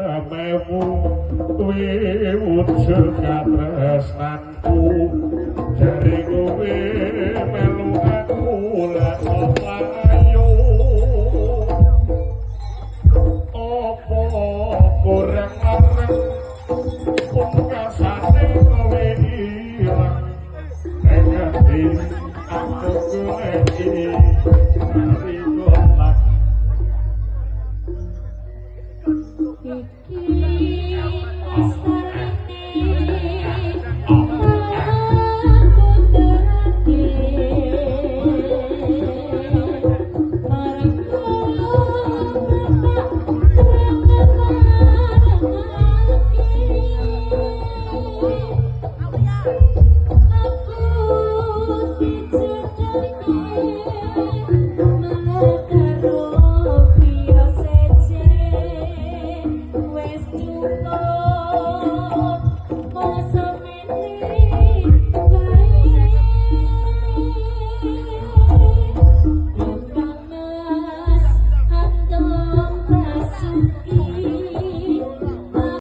ewu kuwi wujud katresnanku jare kowe melu aku lan payu apa kurang larang pungkasane kowe ilang ning ngendi aku goleki.